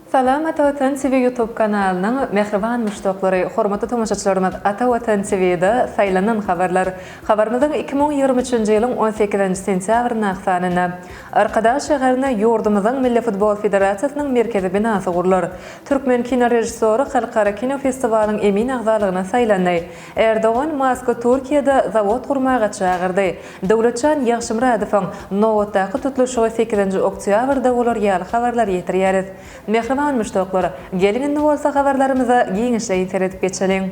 Salam Ata Watan TV YouTube kanalynyň mähriban muşdaklary, hormatly tomaşaçylarymyz Ata Watan TV-da saýlanan habarlar. Habarymyzyň 2023-nji ýylyň 18-nji sentýabryndaky sanynda Arkadag şäherinde ýurdumyzyň Milli futbol federasiýasynyň merkezi binasy gurlar. Türkmen kinorežissýory halkara kinofestiwalyň emin agzalygyna saýlandy. Erdogan Masky Türkiýede zawod gurmaga çagyrdy. Döwletjan Ýagşymyradowyň nobatdaky tutluşygy sekizinji oktýabrda bolar ýaly habarlary ýetirýäris. Mähriban muşdaklar, geliň indi bolsa habarlarymyza giňişleýin seredip geçeliň.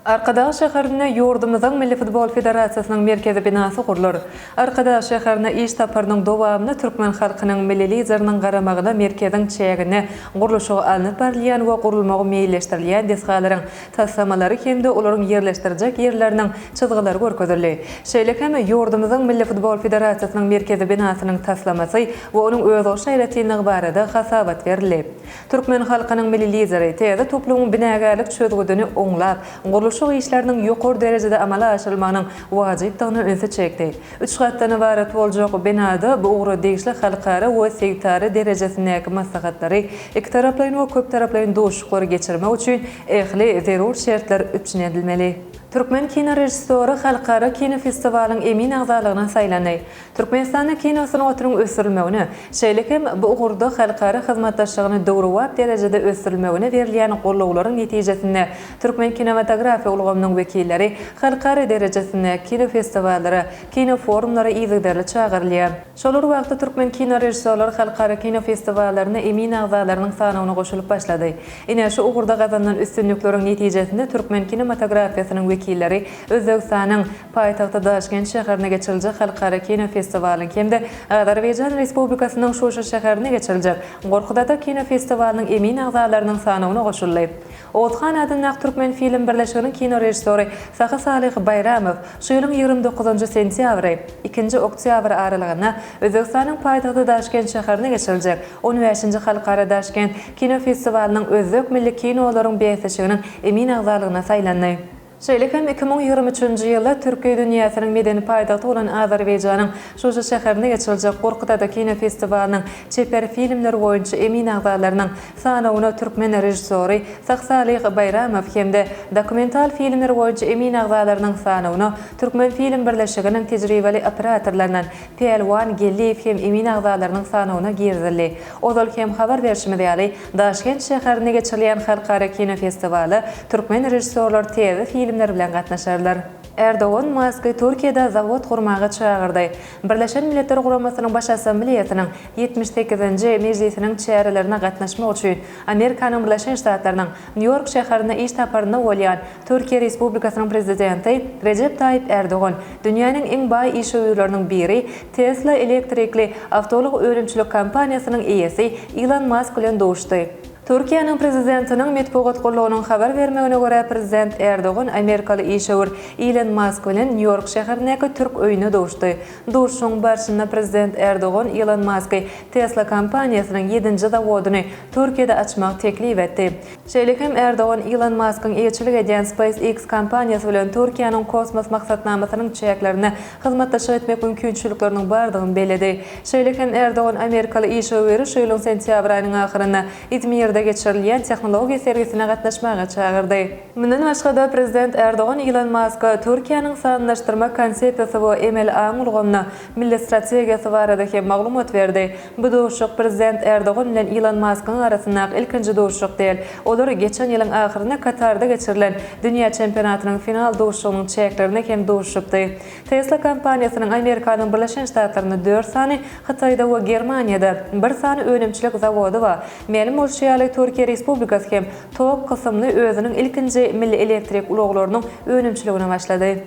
Arkadag şäherinde ýurdumyzyň Milli futbol federasiýasynyň merkezi binasy gurlar. Arkadag şäherine iş saparynyň dowamynda türkmen halkynyň Milli Lideriniň garamagyna merkeziň çäginde gurluşygy alnyp barylýan we gurulmagy meýilleşdirilýän desgalaryň taslamalary hem-de olaryň ýerleşdiriljek ýerleriniň çyzgylary görkezildi. Şeýle hem ýurdumyzyň Milli futbol federasiýasynyň merkezi binasynyň taslamasy we onuň özboluşly aýratynlygy barada hasabat berildi. Türkmen halkynyň Milli Lideri täze toplumyň binagärlik çözgüdini oňlap, gurluşyk işleriniň ýokary derejede amala aşyrylmagynyň wajypdygyna ünsi çekdi. Üç gatdan ybarat boljak binada bu ugra degişli halkara we sebitara derejesindäki maslahatlary, ikitaraplaýyn we köptaraplaýyn duşuşyklary geçirmek üçin ähli zerur şertler üpjün edilmeli. Türkmen kinorežissýory halkara kinofestiwalyň emin agzalygyna saýlandy. Türkmenistanda kino sungatynyň ösdürilmegine, şeýle hem bu ugurda halkara hyzmatdaşlygyny döwrebap derejede ösdürilmegine berilýän gollawlaryň netijesinde türkmen kinematografiýa ulgamynyň wekilleri halkara derejesinde kinofestiwallara, kinoforumlara yzygiderli çagyrylýar. Şol bir wagtda türkmen kinorežissýorlary halkara kinofestiwallaryna emin agzalarynyň sanawyna goşulyp başlady. Ine, şu ugurda gazanylan üstünlikleriň netijesinde türkmen kinematografiýasynyň wekilleri Özbegistanyň Paýtagty Daşkent şäherinde geçiriljek halkara kinofestiwalyň hem-de Azerbaýjan Respublikasynyň Şuşa şäherinde geçiriljek Gorkut ata kinofestiwalynyň emin agzalarynyň sanawyna goşuldy. Oguzhan adyndaky Türkmenfilm birleşiginiň kinorežissýory Sahy Salyh Baýramow şu ýylyň 29 sentýabry, ikinji oktýabry aralygynda Özbegistanyň paýtagty Daşkent şäherinde geçiriljek on bäşinji Halkara Daşkent kinofestiwalynyň özbek milli kinolaryň bäsleşiginiň emin agzalygyna saýlandy. Şeýle hem 2023-nji ýylda Türki dünýäsiniň medeni paýtagty bolan Azerbaýjanyň Şuşa şäherinde geçiriljek Gorkut ata kinofestiwalynyň çeper filmler boýunça emin agzalarynyň sanawyna türkmen režissýory Sahysalyh Baýramow hem-de dokumental filmler boýunça emin agzalarynyň sanawyna Türkmenfilm birleşiginiň tejribeli operatorlaryndan Pälwan Geldiýew hem emin agzalarynyň sanawyna girizildi. Ozal hem habar berşimiz ýaly, Daşkent şäherinde geçirilýän halkara kinofestiwala türkmen režissýorlary täze filmler bilen gatnaşarlar. Erdogan Masky Türkiýede zawod gurmaga çagyrdy. Birleşen Milletler Guramasynyň Baş Assambleýasynyň 78-nji mejlisiniň çärelerine gatnaşmak üçin Amerikanyň Birleşen Ştatlarynyň Nýu-Ýork şäherinde iş saparynda bolýan Türkiýe Respublikasynyň Prezidenti Rejep Taýyp Ärdogan dünýäniň iň baý işewürleriniň biri Tesla elektrikli awtoulag önümçilik kompaniýasynyň eýesi Ilon Mask bilen duşdy. Türkiýäniň Prezidentiniň metbugat gullugynyň habar bermegine görä, Prezident Ärdogan amerikaly işewür Ilon Mask bilen Nýu-Ýork şäherindäki Türk öýünde duşdy. Duşuşygyň barşynda Prezident Ärdogan Ilon Masky Tesla kompaniýasynyň ýedinji zawodyny Türkiýede açmagy teklip etdi. Şeýle hem Erdogan Ilon Maskyň eýeçilik edýän SpaceX kompaniýasy bilen Türkiýäniň kosmos maksatnamasynyň çäklerinde hyzmatdaşlyk etmek mümkinçilikleriniň bardygyny belledi. Şeýle hem Erdogan amerikaly işewüri şu ýylyň sentýabr aýynyň ahyrynda Izmirde geçirilýän tehnologiýa sergisine gatnaşmaga çagyrdy. Mundan başga-da, Prezident Erdogan Ilon Maska Türkiýäniň sanlylaşdyrma konsepsiýasy we emeli aň ulgamyna milli strategiýasy barada hem maglumat berdi. Bu duşuşyk Prezident Erdogan bilen Ilon Maskyň arasyndaky ilkinji duşuşyk däl. Olar geçen ýylyň ahyrynda Katarda geçirilen Dünýä çempionatynyň final duşuşygynyň çäklerinde hem duşuşypdy. Tesla kompaniýasynyň Amerikanyň Birleşen Ştatlarynda dört sany, Hytaýda we Germaniýada bir sany önümçilik zawody bar. Mälim bolşy ýaly, Türkiýe Respublikasy hem Togg kysymly özüniň ilkinji milli elektrik ulaglarynyň önümçiligine başlady.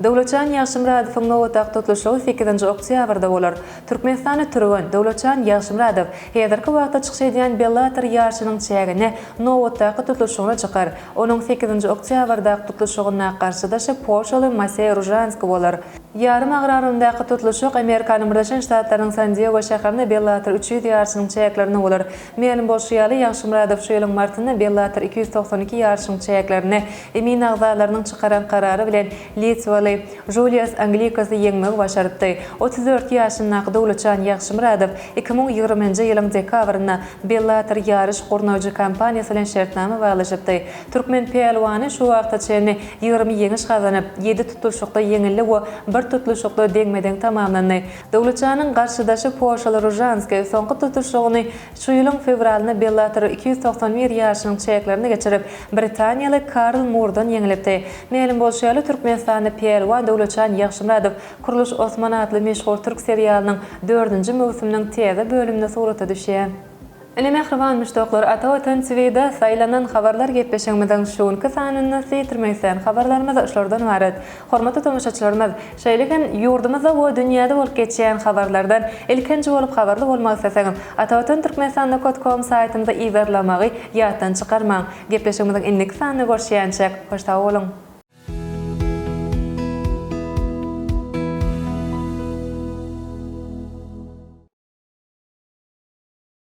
Döwletjan Ýagşymyradowyň nobatdaky tutluşygy sekizinji oktýabrda bolar. Türkmenistanly türgen Döwletjan Ýagşymyradow häzirki wagtda çykyş edýän Bellator ýaryşynyň çäginde nobatdaky tutluşygyna çykar. Onuň sekizinji oktýabrdaky tutluşygyndaky garşydaşy polşaly Maseý Ružanski bolar. Ýarym agramyndaky tutluşyk Amerikanyň Birleşen Ştatlarynyň San-Diego şäherinde Bellator 300 ýaryşynyň çäklerinde bolar. Mälim bolşy ýaly, Ýagşymyradow şu ýylyň martynda Bellator 292 ýaryşyň çäklerinde emin agzalarynyň çykaran karary bilen litwaly Julius Anglikasy ýeňmegi başarypdy. 34 ýaşyndaky Döwletjan Ýagşymyradow 2020-nji ýylyň dekabrynda Bellator ýaryş gurnaýjy kompaniýasy bilen şertnama baglaşypdy. Türkmen pälwany şu wagta çenli 20 ýeňiş gazanyp, ýedi tutluşykda ýeňildi we bir tutluşykda deňme-deň tamamlandy. Döwletjanyň garşydaşy polşaly Ružanskiý soňky tutluşygyny şu ýylyň fewralynda Bellator 291 ýaryşynyň çäklerinde geçirip, britaniýaly Karl Murdan ýeňilipdi. Mälim bolşy ýaly, türkmenistanly pälwan Döwletjan Ýagşymyradow Kuruluş Osman atly meşhur türk serialynyň dördünji möwsüminiň täze bölüminde surata düşýär. Ine mähriban muşdaklar Ata Watan TVda saýlanan habarlar gepleşigimiziň şu günki sanynda size ýetirmek islän habarlarymyz şulardan ybarat. Hormatly tomaşaçylarymyz, şeýle hem ýurdumyzda we dünýäde bolup geçýän habarlardan ilkinji bolup habarly bolmak isleseňiz Atavatan Türkmenistan nokot kom saýtymyzy yzarlamagy ýatdan çykarmaň. Gepleşigimiziň indiki sanynda görüşýänçäk hoş sag boluň!